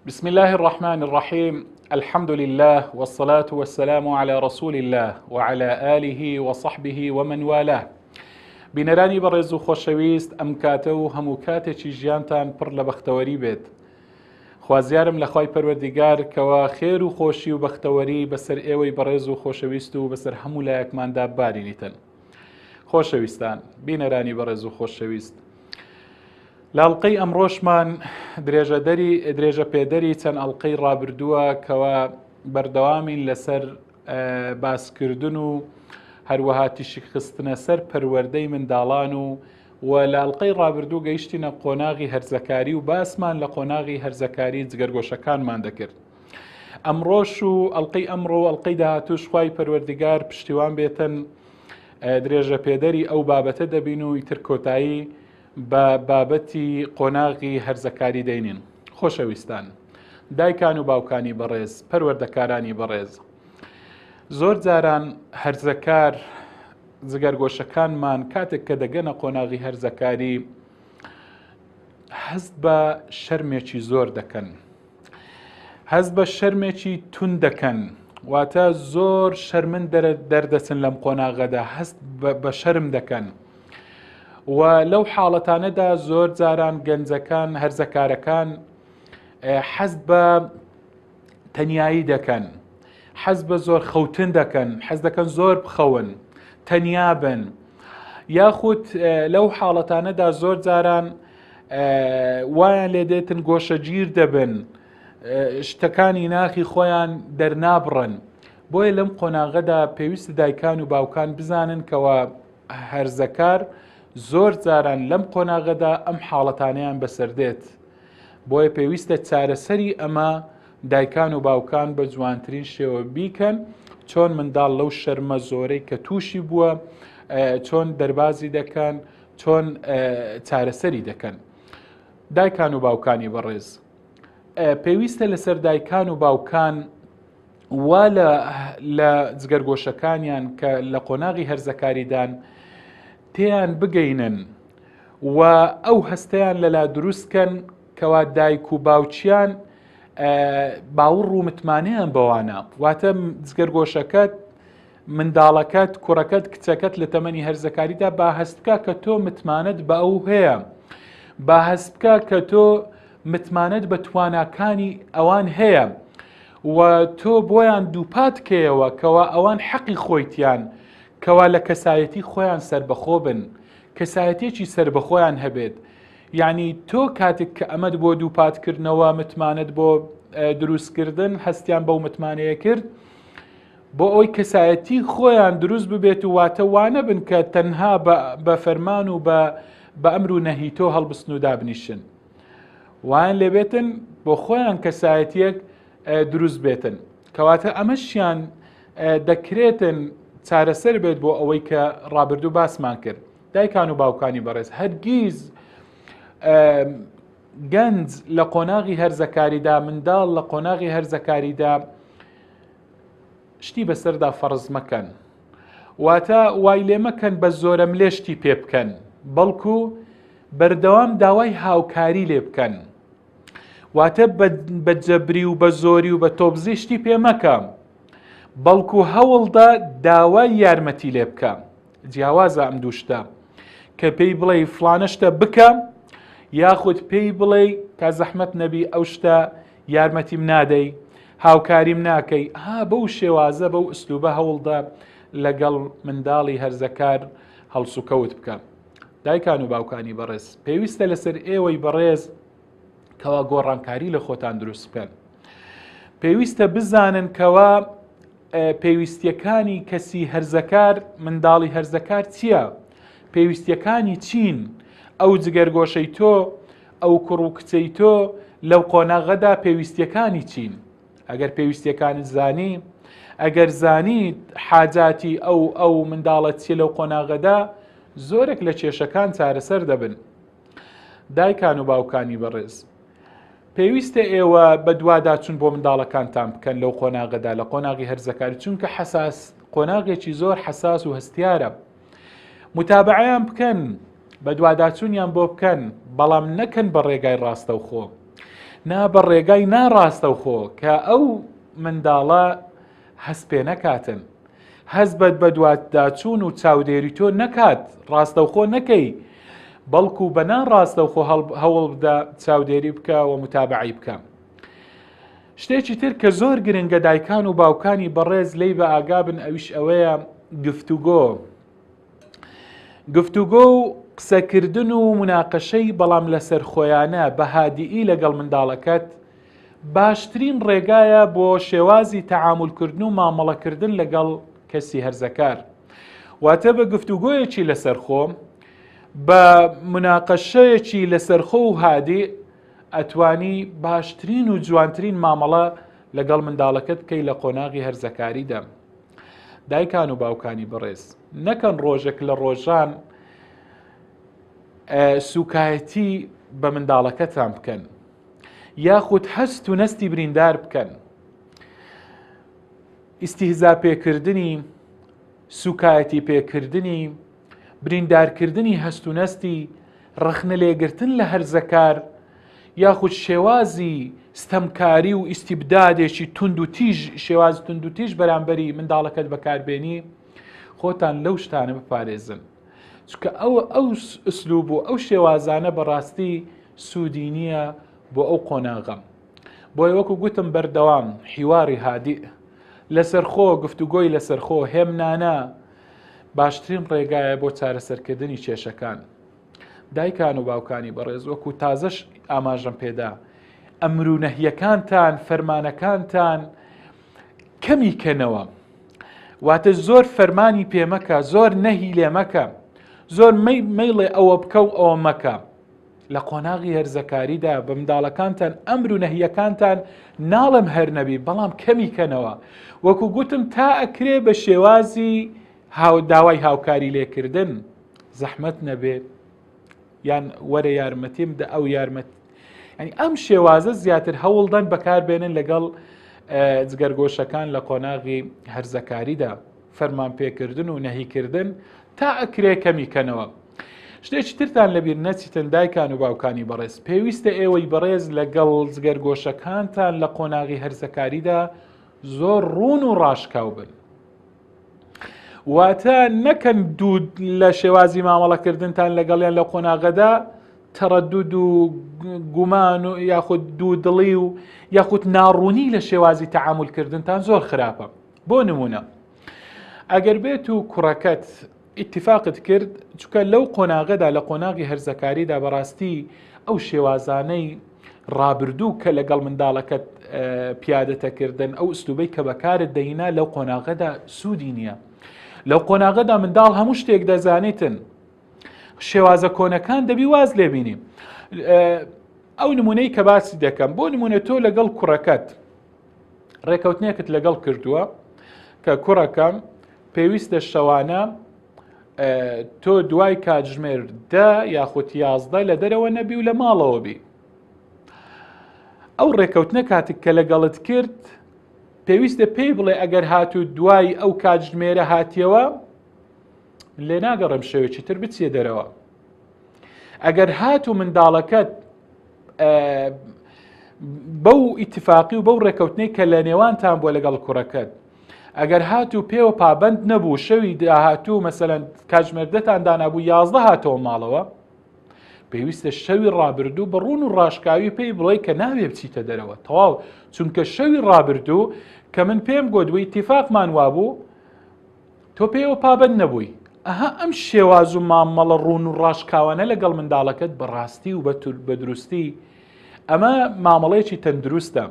بسم الله الرحمن الرحیم الحمد لله والصلاة والسلام على رسول الله وعلى آله وصحبه ومن والاه. بینەرانی بەڕێز و خۆشەویست، ئەم کاتە و هەموو کاتێکی ژیانتان پڕ لە بەختەوەری بێت. خوازیارم لە خوای پەروەردیگار کەوا خێر و خۆشی و بەختەوەری بەسەر ئێوەی بەڕێز و خۆشەویست و بەسەر هەموو لایەکماندا بارینیتن. خۆشەویستان، بینەرانی بەڕێز و خۆشەویست، لە ئەڵقەی ئەمڕۆشمان درێژەدەری درێژە پێدەری چەند ئەڵقەی ڕابردووە کەوا بەردەوامین لەسەر باسکردن و هەروەها تیشک خستنە سەر پەروەردەی منداڵان و و لە ئەڵقەی ڕابردوو گەیشتینە قۆناغی هەرزەکاری و باسمان لە قۆناغی هەرزەکاری جگەرگۆشەکانمان دەکرد. ئەمڕۆش و ئەڵلقەی ئەمڕۆ و ئەڵلقەی داهاتوش خوای پەروەردگار پشتیوان بێتن درێژە پێدەری ئەو بابەتە دەبین و ئیتر کۆتایی بە بابەتی قۆناغی هەرزەکاری دەینین. خۆشەویستان، دایکان و باوکانی بەڕێز، پەروەردەکارانی بەڕێز، زۆر جاران هەرزەکار جگەرگۆشەکانمان کاتێک کە دەگەنە قۆناغی هەرزەکاری هەست بە شەرمێکی زۆر دەکەن. هەست بە شەرمێکی توند دەکەن، واتە زۆر شەرمن دەردەچن لەم قۆناغەدا، هەست بە شەرم دەکەن و لەو حاڵەتانەدا زۆر جاران گەنجەکان هەرزەکارەکان حەز بە تەنایی دەکەن، حەز بە زۆر خەوتن دەکەن، حەز دەکەن زۆر بخەون، تەنیا بن، یاخود لەو حاڵەتانەدا زۆر جاران وایان لێ دێتن گۆشەگیر دەبن، شتەکانی ناخی خۆیان دەرنابڕن. بۆیە لەم قۆناغەدا پێویستە دایکان و باوکان بزانن کەوا هەرزەکار زۆر جاران لەم قۆناغەدا ئەم حاڵەتانەیان بەسەردێت. بۆیە پێویستە چارەسەری ئەمە دایکان و باوکان بە جوانترین شێوە بیکەن، چۆن منداڵ لەو شەرمە زۆرەی کە تووشی بووە چۆن دەربازی دەکەن، چۆن چارەسەری دەکەن. دایکان و باوکانی بەڕێز، پێویستە لەسەر دایکان و باوکان وا لە جگەرگۆشەکانیان کە لە قۆناغی هەرزەکاریدان تێیان بگەینن و ئەو هەستەیان لەلا دروستکەن کەوا دایک و باوکیان باوەڕ و متمانەیان بەوانە. واتە جگەرگۆشەکەت، منداڵەکەت، کوڕەکەت، کچەکەت لە تەمەنی هەرزەکاریدا با هەست بکە کە تۆ متمانەت بە ئەو هەیە، با هەست بکە کە تۆ متمانەت بە تواناکانی ئەوان هەیە و تۆ بۆیان دووپات کەیەوە کەوا ئەوان حەقی خۆیتیان کەوا لە کەسایەتی خۆیان سەربەخۆ بن، کەسایەتێکی سەربەخۆیان هەبێت. یعنی تۆ کاتێک کە ئەمەت بۆ دووپاتکردنەوە، متمانەت بۆ دروستکردن، هەستیان بەو متمانەیە کرد بۆ ئەوەی کەسایەتی خۆیان دروست ببێت و واتە وانەبن کە تەنها بە فەرمان و بە ئەمر و نەهی تۆ هەڵبستن و دابنیشن، وایان لێبێتن بۆ خۆیان کەسایەتیەک دروست بێتن. کەواتە ئەمەشیان دەکرێتن چارەسەر بێت بۆ ئەوەی کە ڕابردوو باسمان کرد. دایکان و باوکانی بەڕێز، هەرگیز گەنج لە قۆناغی هەرزەکاریدا، منداڵ لە قۆناغی هەرزەکاریدا شتی بەسەردا فەرز مەکەن، واتە وای لێ مەکەن بە زۆرەملێ شتی پێ بکەن، بەڵکو بەردەوام داوای هاوکاری لێ بکەن. واتە بە جەبری و بە زۆری و بە تۆبزی شتی پێ مەکە، بەڵکو هەوڵدا داوای یارمەتی لێ بکە. جیاوازە ئەم دوو شتە، کە پێی بڵێ فلانە شتە بکە، یاخود پێی بڵێ تا زەحمەت نەبی ئەو شتە یارمەتیم نادەی، هاوکاریم ناکەی. ها بەو شێوازە، بەو ئوسلوبە هەوڵدا لەگەڵ منداڵی هەرزەکار هەڵسوکەوت بکە. دایکان و باوکانی بەڕێز، پێویستە لەسەر ئێوەی بەڕێز کەوا گۆڕانکاری لە خۆتان دروست بکەن. پێویستە بزانن کەوا پێویستیەکانی کەسی هەرزەکار، منداڵی هەرزەکار چییە؟ پێویستیەکانی چین؟ ئەو جگەرگۆشەی تۆ، ئەو کوڕ و کچەی تۆ لەو قۆناغەدا پێویستیەکانی چین؟ ئەگەر پێویستیەکانت زانی، ئەگەر زانیت حاجاتی ئەو ئەو منداڵە چیە لەو قۆناغەدا، زۆرێک لە کێشەکان چارەسەر دەبن. دایکان و باوکانی بەڕێز، پێویستە ئێوە بەدواداچوون بۆ منداڵەکانتان بکەن لەو قۆناغەدا، لە قۆناغی هەرزەکاری، چونکە حەساس قۆناغێکی زۆر حەساس و هەستیارە. متابعەیان بکەن، بەدواداچوونیان بۆ بکەن، بەڵام نەکەن بە ڕێگای ڕاستەوخۆ. نا بە ڕێگای ناڕاستەوخۆ کە ئەو منداڵە هەست پێ نەکاتن هەست بە بەدواداچوون و چاودێری تۆ نەکات ڕاستەوخۆ نەکەی بەڵکو بە ناڕاستەوخۆ هەوڵ بدە چاودێری بکە و متابعی بکە. شتێکی تر کە زۆر گرنگە دایکان و باوکانی بەڕێز لێی بە ئاگابن ئەویش ئەوەیە گفتوگۆ گفتوگۆ و قسەکردن و مناقەشەی بەڵام لەسەر خۆیانە بە هادیئی لەگەڵ منداڵەکەت باشترین ڕێگایە بۆ شێوازی تەعامولکردن و مامەڵەکردن لەگەڵ کەسی هەرزەکار واتە بە گفتوگۆیەکی لەسەرخۆ بە مناقەشەیەکی لەسەرخۆ و هادی ئەتوانی باشترین و جوانترین مامەڵە لەگەڵ منداڵەکەت بکەی لە قۆناغی هەرزەکاریدا. دایکان و باوکانی بەڕێز نەکەن ڕۆژێک لە ڕۆژان سوکایەتی بە منداڵەکەتان بکەن یاخود هەست و نەستی بریندار بکەن ئیسیهزا پێکردنی سوکایەتی پێکردنی بریندارکردنی هەست و نەستی، ڕەخنە لێگرتن لە هەرزەکار، یاخود شێوازی ستەمکاری و ئیستیبدادێکی توند و تیژ شێوازی توند و تیژ بەرامبەری منداڵەکەت بەکاربێنی، خۆتان لەو شتانە بپارێزن. چونکە ئەو ئەو ئسلوب و ئەو شێوازانە بەڕاستی سوودی نییە بۆ ئەو قۆناغە. بۆیە وەکو گوتم بەردەوام حیواری هادیء لەسەرخۆ، گفتوگۆی لەسەرخۆ، هێمنانە، باشترین ڕێگایە بۆ چارەسەرکردنی کێشەکان. دایکان و باوکانی بەڕێز وەکو تازەش ئاماژەم پێدا ئەمر و نەهیەکانتان فەرمانەکانتان کەمی کەنەوە واتە زۆر فەرمانی پێمەکە زۆر نەهی لێمەکە زۆر مەیڵێ ئەوە بکە و ئەوە مەکە لە قۆناغی هەرزەکاریدا بە منداڵەکانتان ئەمر و نەهیەکانتان ناڵێم هەر نەبی بەڵام کەمی کەنەوە وەکو گوتم تا ئەکرێ بە شێوازی داوای هاوکاری لێکردن زەحمەت نەبێت یان وەرە یارمەتیم دە ئەو یارمەت ینی ئەم شێوازە زیاتر هەوڵدەن بەکاربێنن لەگەڵ جگەرگۆشەکان لە قۆناغی هەرزەکاریدا فەرمان پێکردن و نەهیکردن تا ئەکرێ کەمی کەنەوە. شتێکی ترتان لەبیر نەچیتن دایکان و باوکانی بەڕێز پێویستە ئێوەی بەڕێز لەگەڵ جگەرگۆشەکانتان لە قۆناغی هەرزەکاریدا زۆر ڕوون و ڕاشکاو بن. واتە نەکەن دوو لە شێوازی مامەڵەکردنتان لەگەڵیان لە قۆناغەدا تەڕەدود و گومان و یاخود دوودڵی و یاخود ناڕوونی لە شێوازی تەعامولکردنتان زۆر خراپە. بۆ نمونە ئەگەر بێت و کوڕەکەت ئیتفاقت کرد چکە لەو قۆناغەدا لە قۆناغی هەرزەکاریدا بەڕاستی ئەو شێوازانەی ڕابردوو کە لەگەڵ منداڵەکەت پیادەتەکردن ئەو ئوسلوبەی کە بەکارت دەهینا لەو قۆناغەدا سوودی نییە لەو قۆناغەدا منداڵ هەموو شتێک دەزانێتن شێوازە کۆنەکان دەبی واز لێبینی ئەو نمونەی کە باسی دەکەم بۆ نمونە تۆ لەگەڵ کوڕەکەت ڕێکەوتنێکت لەگەڵ کردووە کە کوڕەکەم پێویستە شەوانە تۆ دوای کاتژمێر دە یاخود 11 لە دەرەوە نەبی و لە ماڵەوە بی ئەو ڕێکەوتنە کاتێک کە لەگەڵت کرد پێویستە پێی بڵێ ئەگەر هاتوو دوای ئەو کاتژمێرە هاتیەوە لێ ناگەڕێم شەوێکی تر بچیە دەرەوە ئەگەر هاتوو منداڵەکەت بەو ئیتفاقی و بەو ڕێکەوتنەی کە لە نێوانتان بووە لەگەڵ کوڕەکەت ئەگەر هاتوو پێوە پابند نەبوو شەوی داهاتوو مەسەەن کاتژمێردەتان دانابوو یازدە هاتەوە ماڵەوە پێویستە شەوی ڕابردوو بە ڕوون و ڕاشکاوی پێی بڵێ کە ناوێ بچیتە دەرەوە تەواو چونکە شەوی ڕابردوو کە من پێم گۆدوی ئیتفاقمان وابوو تۆ پێیەوە پابەند نەبووی. ئەها ئەم شێواز و مامەڵە ڕوون و ڕاشکاوانە لەگەڵ منداڵەکەت بە ڕاستی و بە دروستی ئەمە مامەڵەیەکی تەندروستە.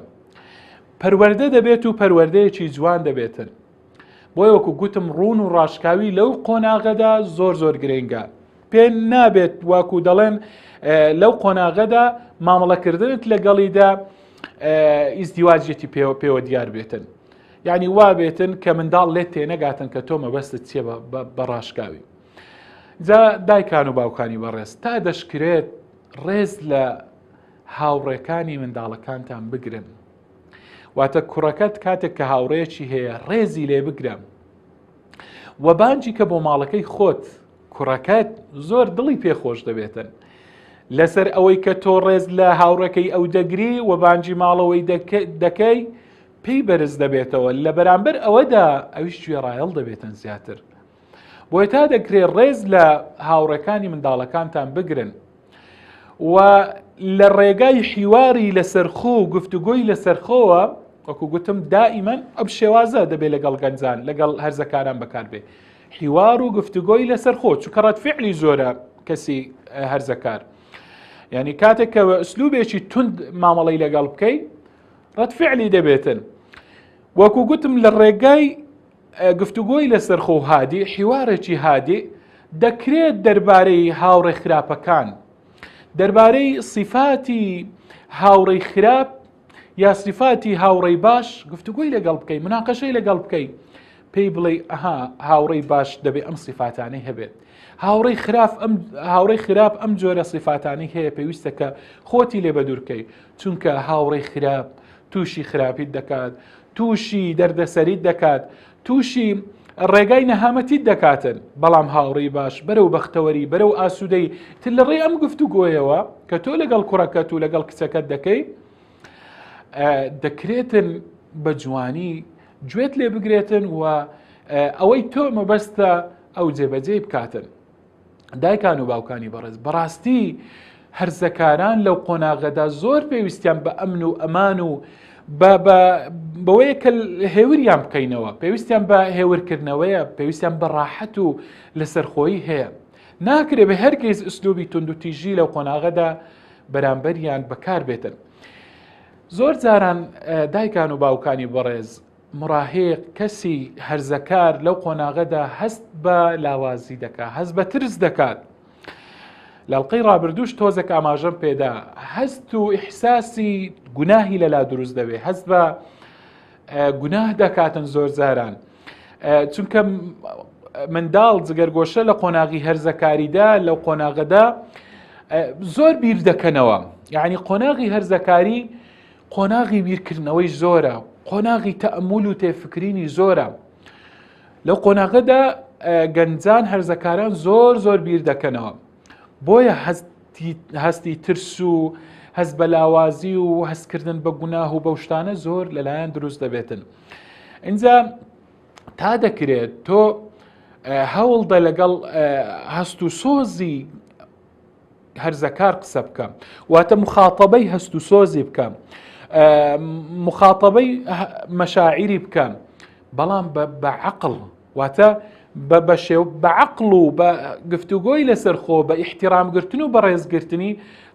پەروەردە دەبێت و پەروەردەیەکی جوان دەبێتن. بۆیە وەکو گوتم ڕوون و ڕاشکاوی لەو قۆناغەدا زۆر زۆر گرنگە. پێ نابێت واکو دەڵێن لەو قۆناغەدا مامەڵەکردنت لەگەڵیدا ئیزدیواجیەتی پێوە پێوە دیار بێتن. یانی وا بێتن کە منداڵ لێت تێنەگاتن کە تۆ مەبەستت چیە بە ڕاشکاوی جا دایکان و باوکانی بەڕێز تا دەشکرێت ڕێز لە هاوڕێکانی منداڵەکانتان بگرن واتە کوڕەکەت کاتێک کە هاوڕێکی هەیە ڕێزی لێ بگرە و بانجی کە بۆ ماڵەکەی خۆت کوڕەکەت زۆر دڵی پێخۆش دەبێتن. لەسەر ئەوەی کە تۆ ڕێز لە هاوڕێکەی ئەو دەگری و بانگی ماڵەوەی دەکەی پێی بەرز دەبێتەوە لە بەرامبەر ئەوەدا ئەویش گوێڕایەڵ دەبێتن زیاتر. بۆیە تا دەکرێت ڕێز لە هاوڕێکانی منداڵەکانتان بگرن و لە ڕێگای حیواری لەسەرخۆ و گفتوگۆی لەسەرخۆوە وەکو گوتم دائیمەن ئەم شێوازە دەبێت لەگەڵ گەنجان لەگەڵ هەرزەکاران بەکاربێ حیوار و گفتوگۆی لەسەر خۆ چونکە ڕەد فعلی زۆرە کەسی هەرزەکار یعنی کاتێک کە ئسلوبێکی تند مامەڵەی لەگەڵ بکەی ڕەد فعلی دەبێتن وەکو گوتم لە ڕێگای گفتوگۆی لەسەرخۆ و هادی، حیوارێکی هادی، دەکرێت دەربارەی هاوڕێ خراپەکان، دەربارەی سیفاتی هاوڕێی خراپ یا سیفاتی هاوڕێی باش گفتوگۆی لەگەڵ بکەی، مناقەشەی لەگەڵ بکەی، پێی بڵێ ئەها هاوڕێی باش دەبێ ئەم سیفاتانەی هەبێت. هاوڕێی خراپ ئەم هاوڕێی خراپ ئەم جۆرە سیفاتانەی هەیە پێویستە کە خۆتی لێ بەدوورکەی چونکە هاوڕێی خراپ تووشی خراپیت دەکات تووشی دەردەسەریت دەکات، تووشی ڕێگای نەهامەتیت دەکاتن، بەڵام هاوڕێی باش بەرەو بەختەوەری، بەرەو ئاسوودەی تر لە ڕێی ئەم گفتوگۆیەوە کە تۆ لەگەڵ کوڕەکەت و لەگەڵ کچەکەت دەکەی، دەکرێتن بە جوانی گوێت لێ بگرێتن و ئەوەی تۆ مەبەستە ئەو جێبەجێی بکاتن. دایکان و باوکانی بەڕێز بەڕاستی هەرزەکاران لەو قۆناغەدا زۆر پێویستیان بە ئەمن و ئەمان و بەوەیە کە هێوریان بکەینەوە پێویستیان بە هێورکردنەوەیە پێویستیان بە ڕاحەت و لەسەرخۆیی هەیە ناکرێ بە هەرگیز ئسلوبی توندوتیژی لەو قۆناغەدا بەرامبەریان بەکار بێتن زۆر جاران دایکان و باوکانی بەڕێز مراهیق، کەسی هەرزەکار لەو قۆناغەدا هەست بە لاوازی دەکات، هەست بە ترس دەکات. لە ئەڵقەی ڕابردووش تۆزێک ئاماژەم پێدا، هەست و ئیحساسی گوناهی لەلا دروست دەبێت، هەست بە گوناه دەکاتن زۆر جاران. چونکە منداڵ جگەرگۆشە لە قۆناغی هەرزەکاریدا لەو قۆناغەدا زۆر بیر دەکەنەوە یعنی قۆناغی هەرزەکاری قۆناغی بیرکردنەوەی زۆرە، قۆناغی تەئەمول و تێفکرینی زۆرە. لەو قۆناغەدا گەنجان هەرزەکاران زۆر زۆر بیر دەکەنەوە. بۆیە هەستی ترس و هەست بە لاوازی و هەستکردن بە گوناه و بەو شتانە زۆر لەلایەن دروست دەبێتن. ئینجا تا دەکرێت تۆ هەوڵدە لەگەڵ هەست و سۆزی هەرزەکار قسە بکە واتە مخاتەبەی هەست و سۆزی بکە مخاتەبەی مەشاعیری بکە بەڵام بە عقل واتە بە شێو بە عقل و بە گفتوگۆی لەسەر خۆ بە ئیحترامگرتن و بەڕێزگرتنی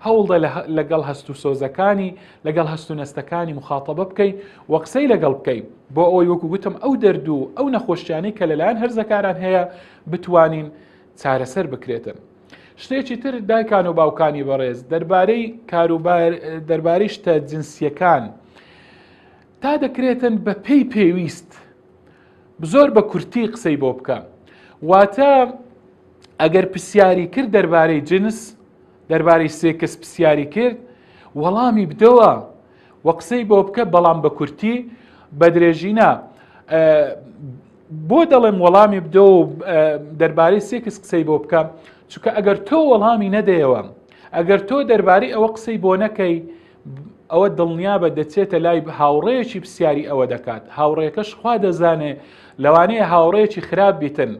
هەوڵدە لەگەڵ هەست و سۆزەکانی لەگەڵ هەست و نەستەکانی مخاتەبە بکەی و قسەی لەگەڵ بکەی بۆ ئەوەی وەکو گوتم ئەو دەرد و ئەو نەخۆشیانەی کە لەلایەن هەرزەکاران هەیە بتوانین چارەسەر بکرێتن. شتێکی تر دایکان و باوکانی بەڕێز دەربارەی کاروبار دەربارەی شتە جنسیەکان تا دەکرێتن بە پێی پێویست زۆر بە کورتی قسەی بۆ بکە واتە ئەگەر پرسیاری کرد دەربارەی جنس دەربارەی سێکس پرسیاری کرد وەڵامی بدەوە و قسەی بۆ بکە بەڵام بە کورتی بە درێژی نا بۆ دەڵێم وەڵامی بدە و دەربارەی سێکس قسەی بۆ بکە چونکە ئەگەر تۆ وەڵامی نەدەیەوە ئەگەر تۆ دەربارەی ئەوە قسەی بۆ نەکەی ئەوە دڵنیا بە دەچێتە لای هاوڕێیەکی پرسیاری ئەوە دەکات هاوڕێکەش خوا دەزانێ لەوانەیە هاوڕێیەکی خراپ بیتن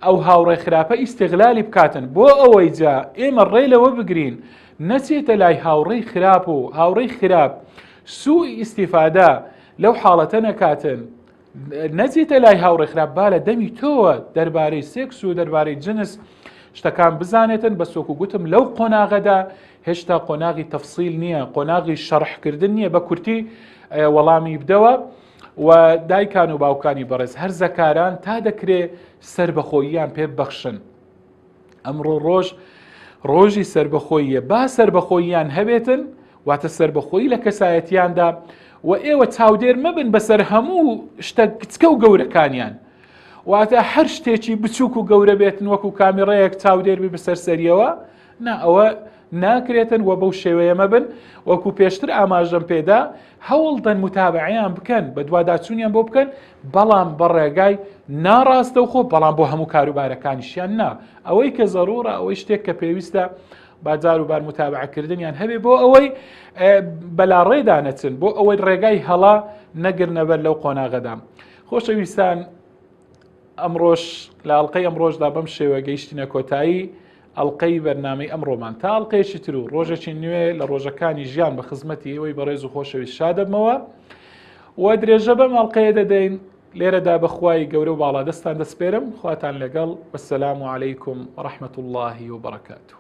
ئەو هاوڕێ خراپە ئیسیغلالی بکاتن بۆ ئەوەی جا ئێمە ڕێ لەوە بگرین نەچێتە لای هاوڕێی خراپ و هاوڕێی خراپ سوء ئیسیفادە لەو حاڵەتە نەکاتن نەچیتە لای هاوڕێ خراپ با لە دەمی تۆوە دەربارەی سێکس و دەربارەی جنس شتەکان بزانێتن بە سۆک و گوتم لەو قۆناغەدا هێشتا قۆناغی تەفسیل نییە قۆناغی شەرحکردن نییە بە کورتی وەڵامی بدەوە و دایکان و باوکانی بەڕێز هەرزەکاران تا دەکرێ سەربەخۆییان پێ ببەخشن ئەمڕۆ ڕۆژ ڕۆژی سربەخۆییە با سربەخۆییان هەبێتن واتە سربەخۆیی لە کەسایەتیاندا و ئێوە چاودێر مەبن بەسەر هەموو شتە گچکە و گەورەکانیان واتە هەر شتێکی بچووک و گەورە بێتن وەکو کامیڕەیەک چاودێربی بەسەر سەریەوە نا ئەوە ناکرێتن و بەو شێوەیە مەبن وەکو پێشتر ئاماژەم پێدا هەوڵدەن متابعیان بکەن بەدواداچوونیان بۆ بکەن بەڵام بە ڕێگای ناڕاستەوخۆ بەڵام بۆ هەموو کاروبارەکانیشیان نا ئەوەی کە زەرورە ئەوەی شتێک کە پێویستە با جار و بار متابعەکردنیان هەبێ بۆ ئەوەی بەلاڕێدا نەچن بۆ ئەوەی ڕێگای هەڵە نەگرنەبەر لەو قۆناغەدا. خۆشەویستان ئەمڕۆش لە ئەڵلقەی ئەمڕۆژدا بەم شێوە گەیشتینە کۆتایی ئەڵلقەی بەرنامەی ئەمڕۆمان تا ئەڵلقەیەکی تر و ڕۆژێکی نوێ لە ڕۆژەکانی ژیان بە خزمەتی ئێوەی بەڕێز و خۆشەویست شادەبمەوە و درێژە بەم ئەڵلقەیە دەدەین لێرەدا بە خوای گەورە و باڵادەستان دەسپێرم خواتان لەگەڵ والسلام علیکم ورحمة الله وبرکاته.